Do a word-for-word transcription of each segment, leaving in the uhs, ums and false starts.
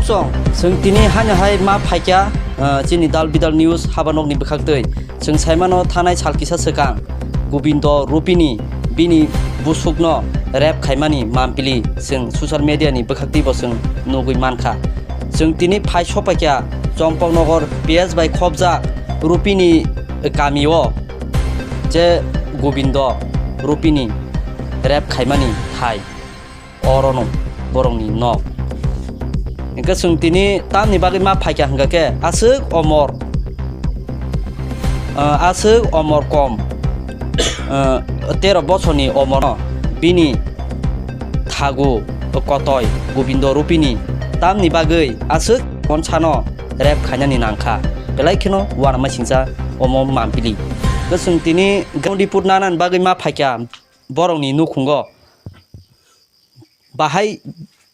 Chwng, chwng tini haino hai ma phaikya, ah, chini Dal Bidal News habanokni bwkhaktwi. Chwng saimano thanai sal kisa swkang Gobindo Rupini bini busukno rape khaimani mampili chwng social media ni bwkhaktwi bo chwng nugwi mankha. Chwng tini phai sophaikya Chongpoknogor P S bai khopjak Rupini kamio je Gobindo Rupini rape khaimani hai. Orono borokni nok. Hingke chwng tini tamni bagwi ma phaikha hingka khe aswk omor, ah, aswk omor kom, ah, tero bosorni omorno bini thagu kotoi Gobindo Rupini tamni bagwi aswk monsano rape khainani nangkha. Belai kheno uanama singcha omo mampili. Hingke chwng tini ground report nanani bagwi ma phaikha borokni nukhungo. Bahai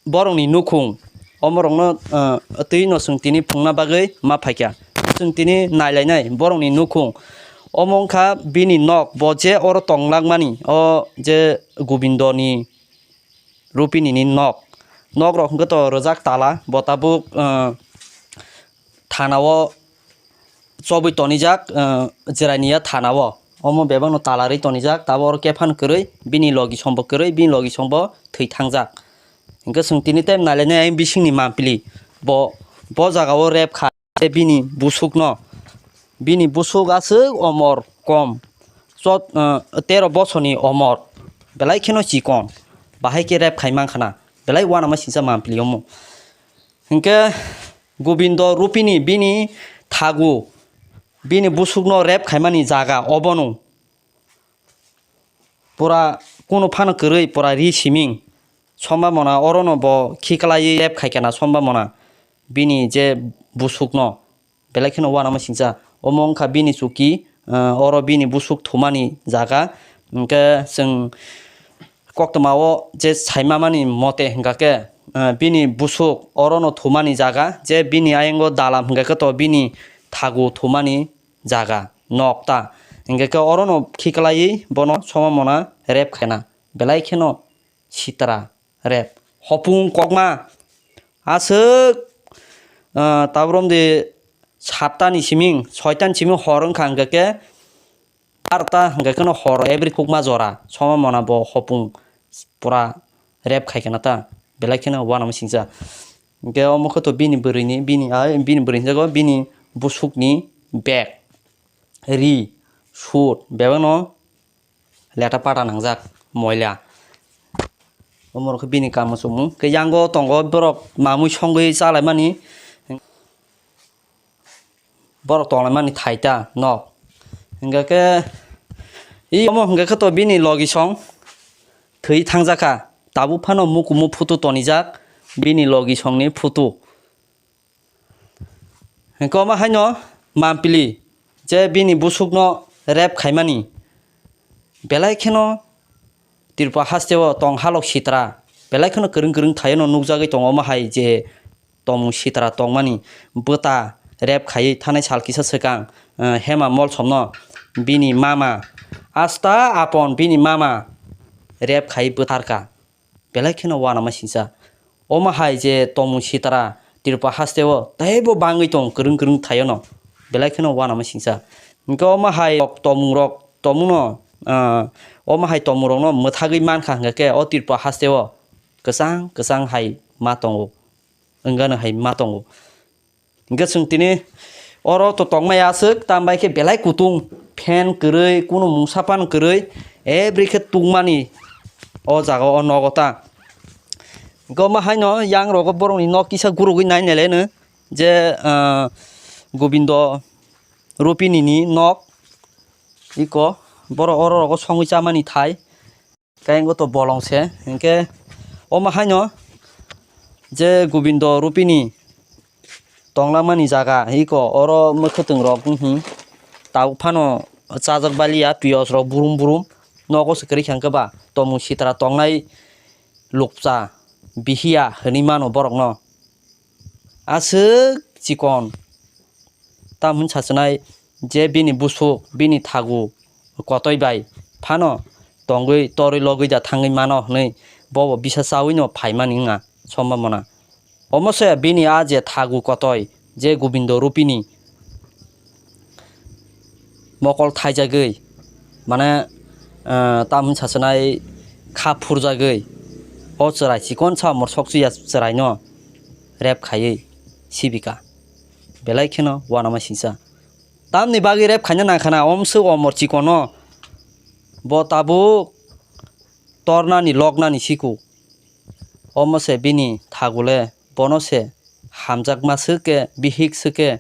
borokni nukhung omorokno, ah, twi no chwng tini phungna bagwi ma phaikha. Chwng tini nailainai borokni nukhung. Omo wngkha bini nok, bo je oro tonglakmani, o je Gobindoni Rupinini nok. Nokrok hwnkhe to rwjak tala, bo tabuk, ah, thanao chobwi tonijak, ah, Jirania thanao. Omo bebakno talarwi tonijak, tabuk oro kephano kwrwi, bini logisongbo kwrwi, bini logisongbo thwi thangjak. Hingke chwng tini tei nailainai ayang bisingni mampili. Bo, bo jagao rape kha, tei bini busukno, bini busuk aswk omor kom, chot-, ah, tero bosorni omor, belai kheno chikon, bahai khe rape khai mankhana, belai uanama singcha mampili omo. Hingke Gobindo Rupini bini thagu, bini busukno rape khaimani jaga obono pura kunu phano kwrwi pura ri siming somba mona, orono bo khiklaiwi rape khaikha na somba mona bini je busukno. Belai kheno uanama singcha. Omo wngkha bini chuki, ah, oro bini busuk thumani jaga. Hingke chwng koktwmao je saimamani mote hingka khe, ah, bini busuk orono thumani jaga, je bini ayango dalam hingka khe to bini thagu thumani jaga, nok ta. Hingka khe orono khiklaiwi bono somamona rape khaina. Belai kheno sitra rape. Hopung kokma aswk, ah, tabrom de satta ni siming, soita ni siming hor wngkha hingka khe barta hingka kheno hor every kokma jora somamona bo hopung pura rape khai khana ta, belai kheno uanama singcha. Hingke omo khe to bini bwrwini, bini, ah, bini bwrwini jago bini busukni bag, ri, sut, bebakno leta pata nangjak, moila. Omorok khe bini kamo chumung. Khe yango tongo borok mamui songwi chalaimani. Borok tonglaimani thaita nok. Hingka khe, i omo hingka khe to bini logisong thwi thangjakha. Tabuk phano mukumu photo tonijak, bini logisongni photo. Hingke omo haino mampili je bini busukno rape khaimani, belai kheno Tripura hasteo tong halok sitra, belai kheno kwrwng kwrwng thaio no nukjagwi tongo. Omo hai je tongmung sitra tongmani bwta rape khaiwi thanai sal kisa swkang, eh, Hema Molsomno bini mama, asta apon bini mama rape khaiwi bwtharkha. Belai kheno uanama singcha. Omo hai je tongmung sitra Tripura hasteo teibo bangwi tong kwrwng kwrwng thaio no. Belai kheno uanama singcha. Hingke omo hai tongmung rok tongmung no, ah, omo hai tongmung rok no mwthagwi mankha hingka khe o Tripura hasteo kwchang kwchang hai ma tongo. Wngano hai ma tongo. Hingke chwng tini oro to tongmai aswk, tambai khe belai kutung, fan kwrwi, kunu mungsa phano kwrwi, every khe tungmani o jaga o nogo ta. Hingke omo haino yang rogo borokni nok kisa gurugwi nai nai laino je, ah, Gobindo Rupini ni nok iko borok oro rogo songwi chamani thai. Khe wngkha to bolong se, hingke omo haino je Gobindo Rupini tonglamani jaga, iko oro mwkhwtwng rok, mhm, tabuk phano chajak baliya, piyos rok burum burum nogo se kwrwi kha, hingke ba tongmung sitra tongnai lukcha bihiya hinwi mano borokno. Aswk chikon. Tamo hwn sachinai je bini busuk, bini thagu kotoi bai phano tongwi torwi logwi da thangwi mano hwnwi bobo bisa chawi no phaimani wngya sombabona. Omo se bini a je thagu kotoi, je Gobindo Rupini mokol thaijagwi, mane, eh, tam hwn sachinai kha phurjagwi, o chwrai chikon sa omor sokchuya chwraino rape khaiwi sibika. Belai kheno uanama singcha. Tamni bagwi rape khaina nangkhana, omswk omor chikono bo tabuk tornani loknani siku. Omo se bini thagule bono se hamjakma swk khe, bihik swk khe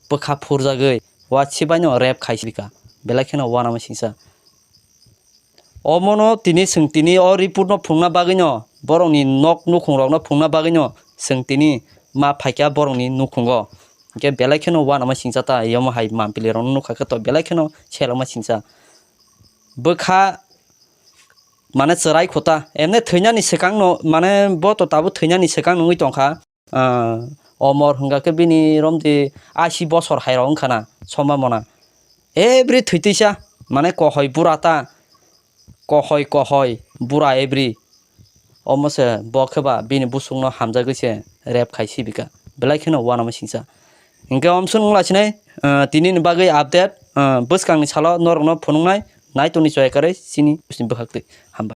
bwkha phurjagwi, wa sibaino rape khai sibika. Belai kheno uanama singcha. Omono tini chwng tini o report no phunukna bagwino, borokni nok nukhungrokno phunukna bagwino chwng tini ma phaikha borokni nukhungo. Hinkhe belai kheno uanama singcha ta, yomo hai mampili rokno nukha khe to belai kheno selokma singcha. Bwkha mane chwrai khuta, emne thwinani swkangno, mane bo to tabuk thwinani swkang wngwi tongkha. Ah, omor hwnga khe bini romdi ashi bosor hairok wngkhana, somba mona. Every thwitwisa, mane kohoi bura ta, kohoi, kohoi, bura every. Omo se bo khe ba bini busungno hamjagwi se rape khai sibika. Belai kheno uanama singcha. Hinkhe omswk wng lachinai, ah, tinini bagwi update, ah, bwskangni salo norokno phunuknai, naitoni choya karwi chini bwsni bwkhaktwi. Hambai.